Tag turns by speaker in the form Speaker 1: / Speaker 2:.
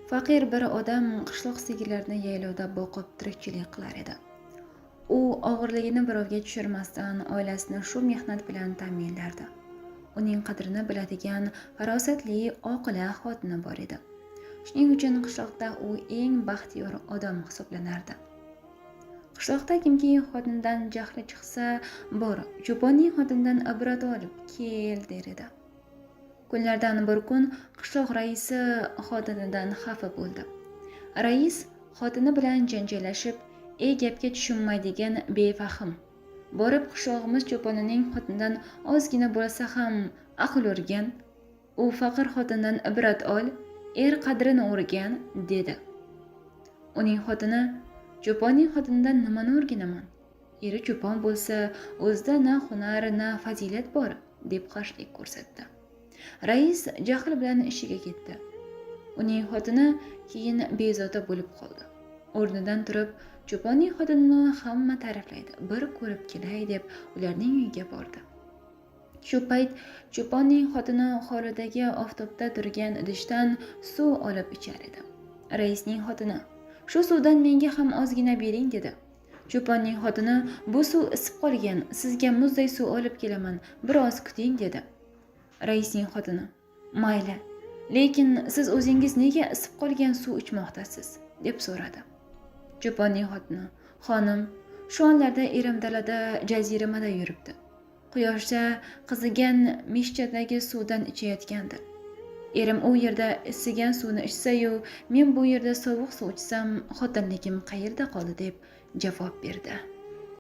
Speaker 1: Faqir bir odam qishloq sigirlarini yaylovda boqib tirikchilik qilar edi. U og'irligini birovga tushirmasdan oilasini shu mehnat bilan ta'minlardi. Uning qadrini biladigan farosatli, oqila xotini bor edi. Shuning uchun qishloqda u eng baxtiyor odam hisoblanardi. Qishloqda kimki xotinidan jahli chiqsa, "Bor, cho'ponning xotinidan ibrat olib kel", der edi. Kunlardan bir kun qishloq raisi xotinidan xafa bo'ldi. Rais xotini bilan janjallashib, "Ey gapga tushunmaydigan befahm, borib qishlog'imiz cho'ponining xotinidan ozgina bo'lsa ham aql o'rgan, u faqir xotindan ibrat ol, er qadrini o'rgan", dedi. Uning xotini, "Cho'ponning xotinidan nimani o'rganaman? Eri cho'pon bo'lsa, o'zida na hunar, na fazilat bor", deb qarshilik ko'rsatdi. Rais jahl bilan ishiga ketdi. Uning xotini keyin bezovta bo'lib qoldi. O'rnidan turib, "Cho'ponning xotinini hamma ta'riflaydi, bir ko'rib kelay", deb ularning uyiga bordi. Shu payt cho'ponning xotini hovlidagi oftobda turgan idishdan suv olib ichar edi. Raisning xotini, "Shu suvdan menga ham ozgina bering", dedi. Cho'ponning xotini, "Bu suv isib qolgan, sizga muzday suv olib kelaman, biroz kuting", dedi. Raisning xotini, "Mayli, lekin siz o'zingiz nega isib qolgan suv ichmoqdasiz?" deb so'radi. Cho'ponning xotini, "Xonim, shu onlarda erim dalada jaziramada yuribdi. Quyoshda qizigan meshchadagi suvdan ichayotgandir. Erim u yerda isigan suvni ichsa-yu, men bu yerda sovuq suv ichsam, xotinligim qayerda qoldi?" deb javob berdi.